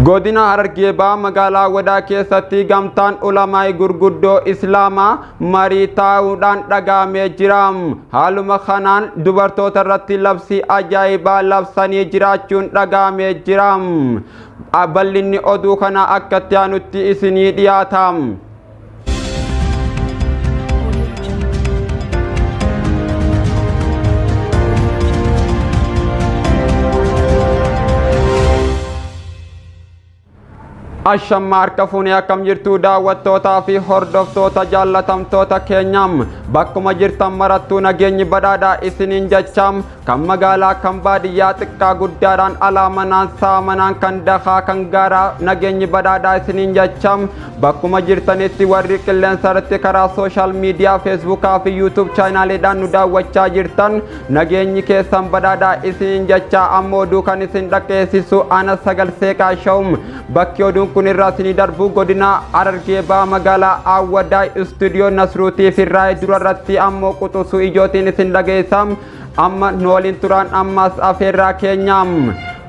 Godina Harargee Bahaa magaalaa Wadaa keessatti gamtaan ulamaa'ii gurguddoo Islaamaa marii taa'uudhaan dhagahamee jira. Haaluma kanaan dubartoota irratti labsii ajaa'ibaa labsanii jiraachuun dhagahamee jira. Bal'inni oduu kanaa akka itti aanutti isinii dhiyaata. Ashamma harka fuunee akkam jirtu daawwattootaa fi hordoftoota jaallatamtoota keenyaam bakkuma jirtan marattuu nageenyi badhaadhaa isiniin jechaam kan magaalaa kan baadiyyaa xiqqaa guddaadhaan alaa manaan sa'a manaan kan dakaa kan gaaraa nageenyi badhaadhaa isiniin jechaam Bakkuma jirtanitti warri qilleensa irratti karaa sooshaal miidiyaa feesbuukaa fi yuutuub chaayinaaleedhaan nu daawwachaa jirtan nageenyi keessan badhaadhaa isiniin jechaa amma oduu kan isin dhaqqeessisu ana sagal seeqaa shawum bakki oduun kun irraa isinii darbu godina Harargee Bahaa magaalaa Awwadaay istuudiyoo Nasruutii fi Raayii dura irratti ammoo quxusuu ijootiin isin dhageessa. Amma nu waliin turaan ammas afeerraa keenyaam.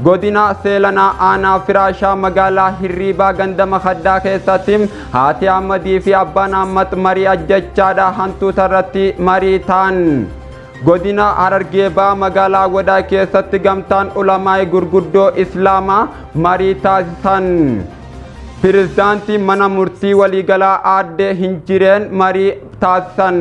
Godina Seelanaa Aanaa Firaashaa magaalaa Hirriibaa ganda Makaddaa keessatti haati Ahmadii fi abbaan Ahmad marii ajjechaadha hantuuta irratti marii ta'an. Godina Harargee Bahaa magaalaa Wadaa keessatti gamtaan ulamaa'ii gurguddoo Islaamaa marii taasisan. Pirezidaantii mana murtii waliigalaa aadde Hinjireen marii taasisan.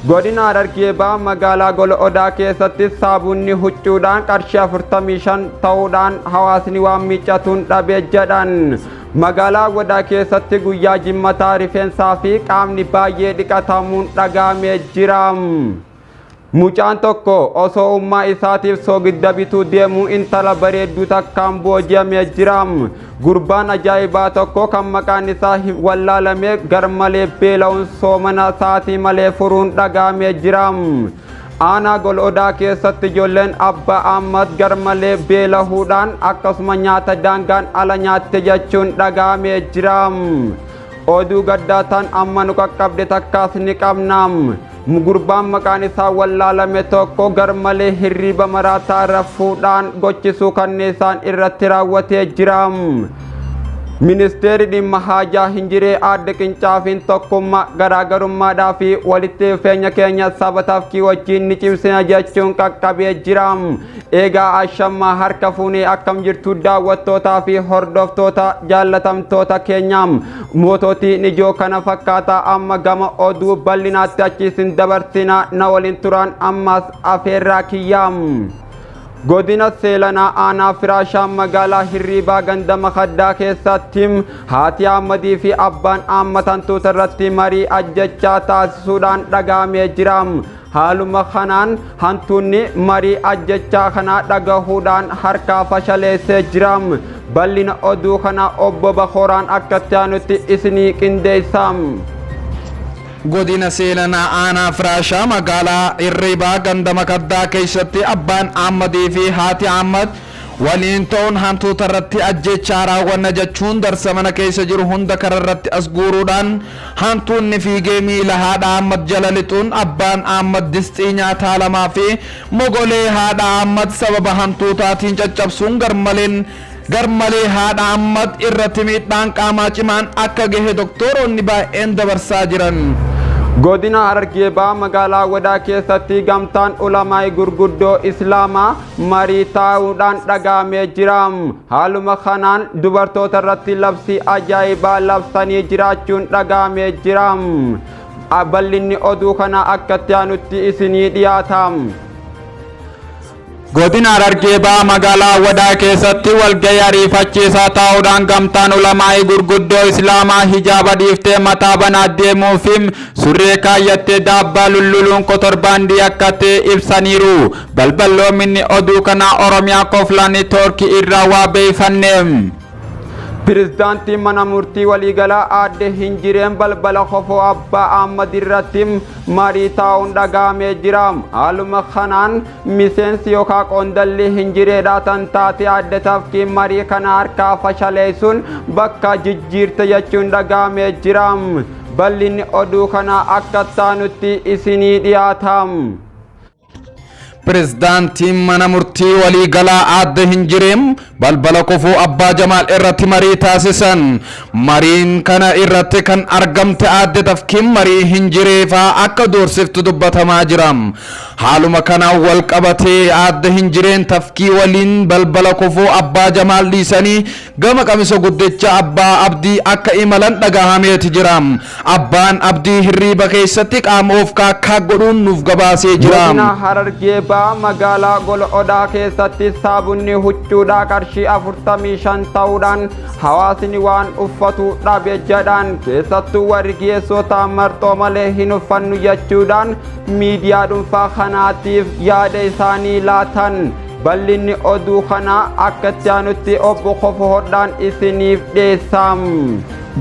Godina Harargee Bahaa magaalaa Gola Odaa keessatti saabunni huccuudhaan qarshii 45 ta'uudhaan hawaasni waan miiccatuun dhabe jedhan. Magaalaa Wadaa keessatti guyyaa jimmataa rifeensaa fi qaamni baay'ee dhiqatamuun dhagahamee jira. Mucaan tokko osoo ummaa isaatiif soogidda bituu deemuu intala bareedduu takkaan booji'amee jira. Gurbaan ajaa'ibaa tokko kan maqaan isaa hin wallaalame garmalee beela'uun soomana sa'aatii malee furuun dhagahamee jira. Aanaa Gol'odaa keessatti ijoolleen Abbaa Ahmad garmalee beelahuudhaan akkasuma nyaata daangaan ala nyaatte jechuun dhagahamee jira. Oduu gaddaa tan amma nu qaqqabde takkaas ni qabna. Gurbaan maqaan isaa wallaalame tokko garmalee hirriiba maraataa rafuudhaan gochisuu kanniisaan irratti raawwatee jira. Ministeerri dhimma haajaa hin jiree aadde Qincaafiin tokkummaa garaagarummaadhaa fi walitti dhufeenya keenya saba tafkii wajjin ni cimsina jechuun qaqqabee jira. Eegaa ashammaa harka fuunee akkam jirtu daawwattootaa fi hordoftoota jaallatamtoota keenyaa moototiin ijoo kana fakkaata amma gama oduu bal'inaatti achi isin dabarsina na waliin turaan ammas afeerraa kiyyaa. Godina Seelanaa Aanaa Firaashaa magaalaa Hirriibaa ganda Makaddaa keessatti haati Ahmadii fi abbaan Ahmad hantuuta irratti marii ajjechaa taasisuudhaan dhagahamee jira. Haaluma kanaan hantuunni marii ajjechaa kanaa dhagahuudhaan harkaa fashaleessee jira. Bal'ina oduu kanaa obbo Bakooraan akka itti aanutti isinii qindeessa. Godina Seelanaa Aanaa Firaashaa magaalaa Hirribaa ganda Makaddaa keessatti abbaan Ahmadii fi haati Ahmad waliin ta'uun hantuuta irratti ajjeechaa raawwanna jechuun darsa mana keessa jiru hunda kara irratti as guuruudhaan hantuunni fiigee miila haadha Ahmad jala lixuun abbaan Ahmad disxii nyaataa lamaa fi mogolee haadha Ahmad sababa hantuutaatiin caccabsuun garmaleen garmalee haadha Ahmad irratti miidhaan qaamaa cimaan akka gahe doktooroonni baay'een dabarsaa jiran. Godina Harargee Bahaa magaalaa Wadaa keessatti gamtaan ulamaa'ii gurguddoo Islaamaa marii taa'uudhaan dhagahamee jira. Haaluma kanaan dubartoota irratti labsii ajaa'ibaa labsanii jiraachuun dhagahamee jira. Bal'inni oduu kanaa akka itti aanutti isinii dhiyaata. Godina Harargee Bahaa magaalaa Wadaa keessatti walgahii ariifachiisaa taa'uudhaan gamtaan ulamaa'ii gurguddoo Islaamaa hijaaba dhiiftee mataa banaa deemuu fi surree kaayyattee daabbaa lulluluun kotorbaandii akka ta'e ibsaniiru. Balballoominni oduu kanaa Oromiyaa Kofla Network irraa waa beeyfanne. Pirezidaantiin mana murtii waliigalaa aadde Hinjireen balbala kofoo Abbaa Ahmad irratti marii taa'uun dhagahamee jira. Haaluma kanaan miseensi yookaan qondalli Hinjireedhaa tan taate aadde Tafkiin marii kana harkaa fashaleessuun bakka jijjiirte jechuun dhagahamee jira. Bal'inni oduu kanaa akka taanutti isinii dhiyaata. Pirezidaantiin mana murtii waliigalaa aadde Hinjireem balbala kufuu Abbaa Jamaal irratti marii taasisan. Mariin kana irratti kan argamte aadde Tafkiin marii Hinjiree faa akka doorsiftu dubbatamaa jira. Haaluma kanaan wal qabatee aadde Hinjireen Tafkii waliin balbala kufuu Abbaa Jamaal dhiisanii gama qamisa guddicha Abbaa Abdii akka imalan dhagahameeti jira. Abbaan Abdii hirriiba keessatti qaama of kaakkaa godhuun nuuf gabaasee jira. Godina Harargee Bahaa magaalaa Gola Odaa keessatti saabunni huccuudhaa qarshii 45 ta'uudhaan hawaasni waan uffatu dhabe jedhan. Keessattuu warri geessota marxoo malee hin uffannu jechuudhaan miidiyaa dhuunfaa kanaatiif yaada isaanii laatan. Bal'inni oduu kanaa akka itti aanutti obbo Kofo Hodhaan isiniif dhiyeessa.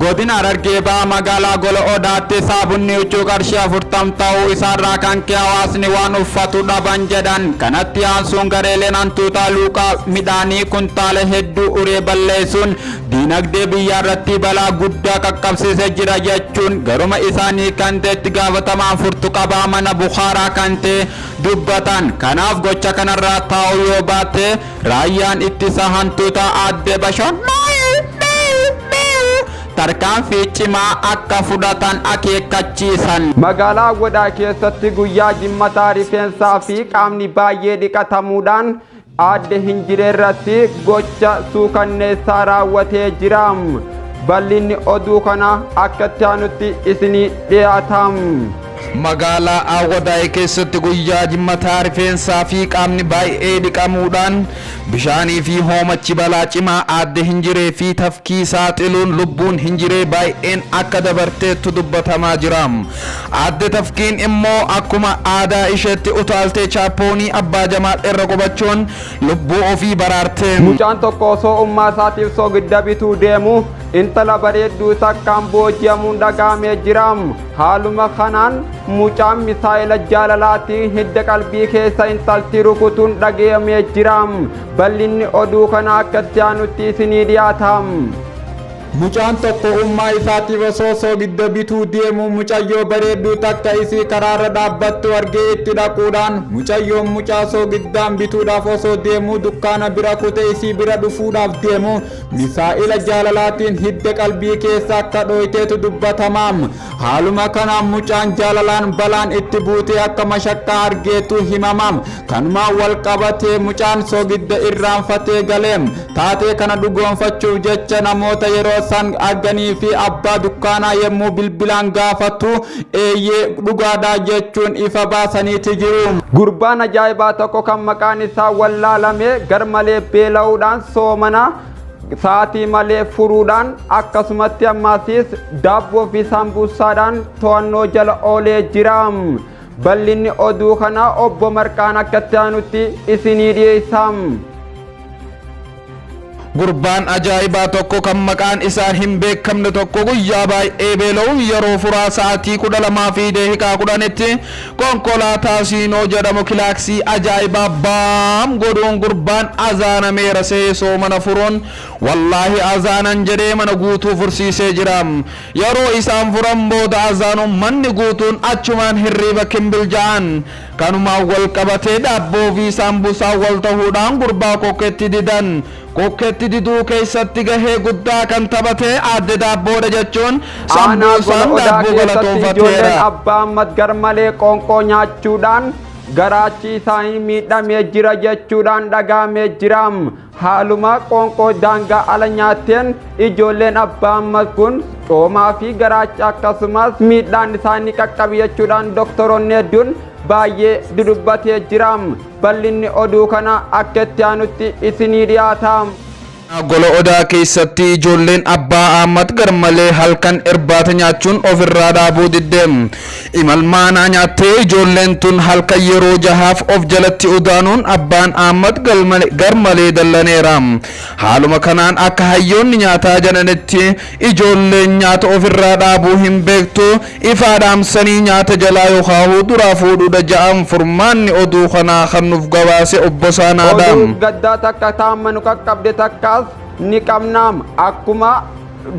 Godina Harargee Bahaa magaalaa Gola Odaatti saabunni huccuu qarshii 40 ta'uu isaarraa kan ka'e hawaasni waan uffatu dhaban jedhan. Kanatti aansuun gareeleen hantuutaa luuqaa midhaanii kuntaala hedduu uree balleessuun diinagdee biyyaa irratti balaa guddaa qaqqabsiisee jira jechuun garuma isaanii kan ta'e itti gaafatamaan furtu qabaa mana Bukhaaraa kan ta'e dubbatan. Kanaaf gocha kanarraa taa'uu yoo baatte raayyaan ittisa hantuutaa aadde Bashoon tarkaanfii cimaa akka fudhatan akeekkachiisan. Magaalaa Wadaa keessatti guyyaa jimmataa rifeensaa fi qaamni baay'ee dhiqatamuudhaan aadde Hinjiree irratti gocha suukanneessaa raawwatee jira. Bal'inni oduu kana akka itti aanutti isinii dhiyaata. Magaalaa Awwadaay keessatti guyyaa jimmataa rifeensaa fi qaamni baay'ee dhiqamuudhaan bishaanii fi hoomachi balaa cimaa aadde Hinjiree fi Tafkii saaxiluun lubbuun Hinjiree baay'een akka dabarteettu dubbatamaa jira. Aadde Tafkiin immoo akkuma aadaa isheetti utaaltee chaappoonii Abbaa Jamaal irra qubachuun lubbuu ofii baraarte. Mucaan tokko osoo ummaa isaatiif soogidda bituu deemu intala bareedduu takkaan booji'amuun dhaga'amee jira. Haaluma kanaan mucaan misaa'ila jaalalaatiin hidda qalbii keessa intalti rukutuun dhaga'amee jira. Bal'inni oduu kana akka itti aanutti isinii dhiyaata. Mucaan tokko ummaa isaatiif osoo soogidda bituu deemu mucayyoo bareedduu takka isii karaarra dhaabbattu argee itti dhaquudhaan mucayyoon mucaa soogiddaan bituudhaaf osoo deemu dukkaana bira kute isii bira dhufuudhaaf deemu misaa'ila jaalalaatiin hidda qalbii keessa akka dhooyteetu dubbatama. Haaluma kanaan mucaan jaalalaan balaan itti buutee akka mashaqqaa argeetu himama. Kanumaan wal qabatee mucaan soogidda irraanfatee galee taatee kana dhugoonfachuuf jecha namoota yeroo san arganii fi abbaa dukkaanaa yommuu bilbilaan gaafatu eeyyee dhugaadhaa jechuun ifa baasaniiti jiru. Gurbaan ajaa'ibaa tokko kan maqaan isaa wallaalame garmalee beela'uudhaan soomana sa'aatii malee furuudhaan akkasumatti ammaasiis daabboo fi saambuusaadhaan to'annoo jala oolee jira. Bal'inni oduu kanaa obbo Marqaan akka itti aanutti isinii dhiyeessa. Gurbaan ajaa'ibaa tokko kan maqaan isaa hin beekamne tokko guyyaa baay'ee beela'uun yeroo furaa sa'aatii 12:10tti konkolaataa siinoo jedhamu kilaaksii ajaa'ibaa baam godhuun gurbaan azaanameera sehee soomana furuun wallaahi azaanan jedhee mana guutuu fursiisee jira. Yeroo isaan furan booda azaanuun manni guutuun achumaan hirriiba kimbil ja'an. Kanumaan wal qabatee daabboo fi saambusaa wal ta'uudhaan gurbaa kokkeetti didan. Kokkeetti diduu keessatti gahee guddaa kan taphate aadde daabboodha jechuun Aanaa Gola sambuusaan Odaa daabboo keessatti ijoolleen galatoonfateera. Abbaa Ahmad garmalee qoonqoo nyaachuudhaan garaachi isaanii miidhamee jira jechuudhaan dhagahamee jira. Haaluma qoonqoo daangaa ala nyaatteen ijoolleen Abbaa Ahmad kun coomaa fi garaacha akkasumas miidhaan isaanii qaqqabe jechuudhaan doktoroonni hedduun baay'ee dudubbatee jira. Bal'inni oduu kana akka itti aanutti isinii dhiyaata. Gola Odaa keessatti ijoolleen Abbaa Ahmad garmalee halkan irbaata nyaachuun ofirraa dhaabuu didde. Imalmaanaa nyaattee ijoolleen tun halkan yeroo jahaaf of jalatti udaanuun Abbaan Ahmad garmalee dallaneera. Haaluma kanaan akka hayyoonni nyaataa jedhanitti ijoolleen nyaata ofirraa dhaabuu hin beektu ifaa dhaamsanii nyaata jalaa yookaan duraa fuudhuudha ja'an. Furmaanni oduu kanaa kan nuuf gabaase obbo Saanaadha. Oduu gaddaa takka taamma nu qaqqabde takkaas ni qabnaam. Akkuma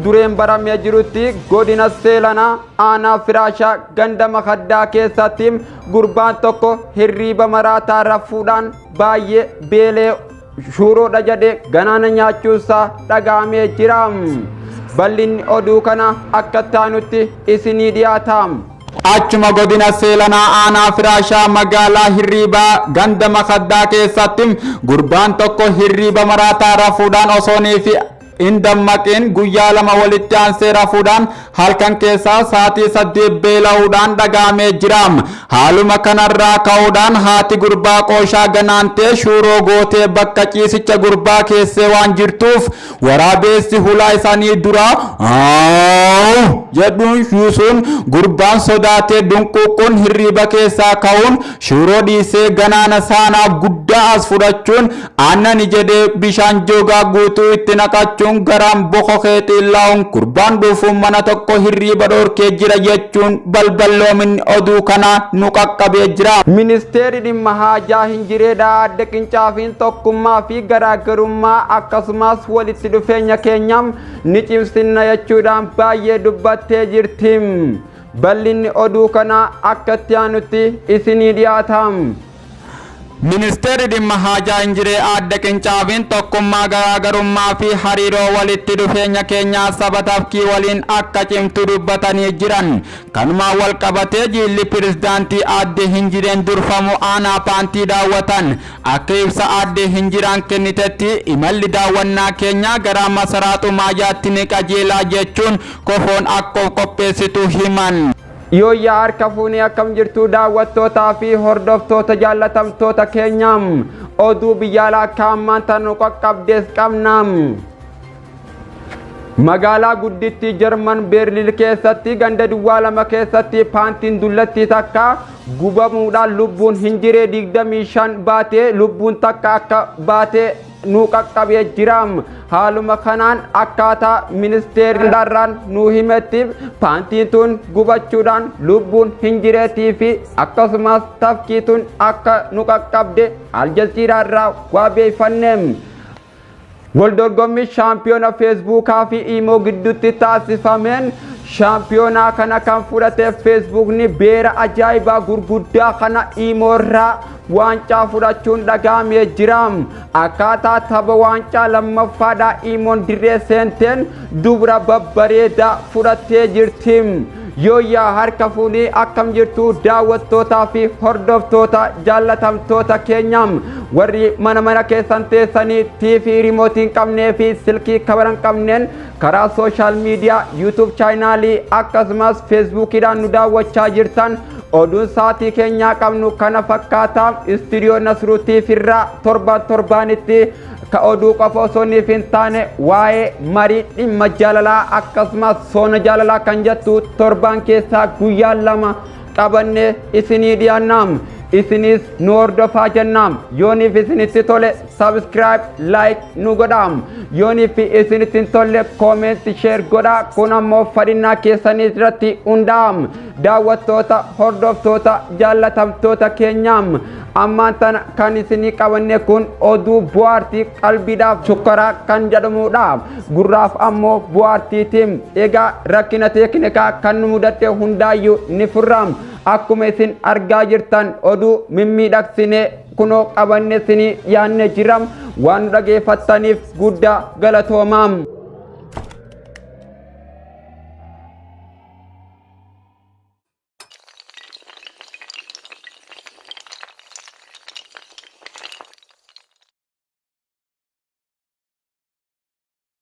dureen baramee jirutti godina Seelanaa aanaa Firaashaa ganda Makaddaa keessatti gurbaan tokko hirriiba maraataa rafuudhaan baay'ee beelee shuuroodha jedhee ganaana nyaachuusaa dhaga'amee jira. Bal'inni oduu kana akka taanutti isinii dhiyaata. Achuma godina Seelanaa aanaa Firaashaa magaalaa Hirriibaa ganda Makaddaa keessatti gurbaan tokko hirriiba maraataa rafuudhaan osoonii fi hin dammaqin guyyaa 2 walitti aansee rafuudhaan halkan keessaa sa'aatii 8 beela'uudhaan dhaga'amee jira. Haaluma kanarraa ka'uudhaan haati gurbaa qooshaa ganaantee shuuroo gootee bakka ciisicha gurbaa keessee waan jirtuuf waraabeessi hulaa isaanii duraa jedhuun yuusuun gurbaan sodaatee dunquuquun hirriiba keessaa ka'uun shuuroo dhiisee ganaana saanaa guddaa as fudhachuun aannani jedhee bishaan joogaa guutuu itti naqachuun garaan bokokee xiillaa'uun gurbaan dhufuun mana tokko hirriiba dhorkee jira jechuun balballoominni oduu kanaa nu qaqqabee jira. Ministeerri dhimma haajaa hin jireedha adda Qincaafiin tokkummaa fi garaagarummaa akkasumas walitti dhufeenya keenyam ni cimsinna jechuudhaan baay'ee dubbattee jirti. Bal'inni oduu kanaa akka itti aanutti isinii dhiyaata. Ministeerri dhimma haajaa Injiree aadde Qincaafiin tokkummaa garaagarummaa fi hariiroo walitti dhufeenya keenyaa saba tafkii waliin akka cimtu dubbatanii jiran. Kanumaan wal qabatee jiilli pirezidaantii aadde Hinjireen durfamu aanaa paantii daawwatan. Akka ibsa aadde Hinjiraan kennitetti imalli daawwannaa keenyaa gara masaraa Xumaajaatti ni qajeelaa jechuun kofoon akka of qopheessitu himan. Yooyyaa harka fuunee akkam jirtu daawwattootaa fi hordoftoota jaallatamtoota keenyaam oduu biyya alaa akka ammaan tan nu qaqqabdees qabnaam. Magaalaa guddittii Jarman Beerliin keessatti ganda duwwaa 2 keessatti paantiin dullattii takka gubamuudhaan lubbuun hin jiree 25 baatee lubbuun takka akka baatee nu qaqqabee jira. Haaluma kanaan akkaataa ministeerri dharraan nu himetti paantiin tun gubachuudhaan lubbuun hin jireetii fi akkasumas tafkii tun akka nu qaqqabde Aljaziiraa irraa waa beeyfanne. Waldorgommii shaampiyoona Feesbuukaa fi Iimoo gidduutti taasifameen shaampiyoonaa kana kan fudhate Feesbuukni beera ajaa'ibaa gurguddaa kana Iimoo irraa waancaa fudhachuun dhaga'amee jira. Akkaataa tapha waancaa lammaffaadhaa Iimoon dirree seenteen dubra babbareedaa fudhattee jirti. Yooyyaa harka fuunee akkam jirtu daawwattootaa fi hordoftoota jaallatamtoota keenyaam warri mana mana keessan teessanii TV riimootii hin qabnee fi silkii kabara hin qabneen karaa sooshaal miidiyaa yuutuub chaayinaalii akkasumas feesbuukiidhaan nu daawwachaa jirtan oduun sa'aatii keenyaa qabnu kana fakkaataa istuudiyoo Nasruu TV irraa torban torbaanitti ka oduu qofa osoo niif hin taane waa'ee marii dhimma jaalalaa akkasumas soona jaalalaa kan jettu torban keessaa guyyaa 2 qabannee isinii dhiyaannaam. Isinis nu hordofaa jennaam. Yooniif isinitti tole subscribe like nu godhaam. Yooniif isinitti hin tolle comment share godhaa. Kun ammoo fadhinnaa keessanii irratti hundaa'am. Daawwattoota hordoftoota jaallatamtoota keenyaam ammaan tana kan isinii qabanne kun oduu bu'aartii qalbiidhaaf sukkaraa kan jedhamudha. Gurraaf ammoo bu'aartiitiin egaa rakkina teeknikaa kan nu mudatte hundaayyuu ni furraam. Akkuma isin argaa jirtan oduu mimmiidhagsinee kunoo qabanne isinii dhiyaanne jiram. Waan nu dhageeffattaniif guddaa galatoomaam.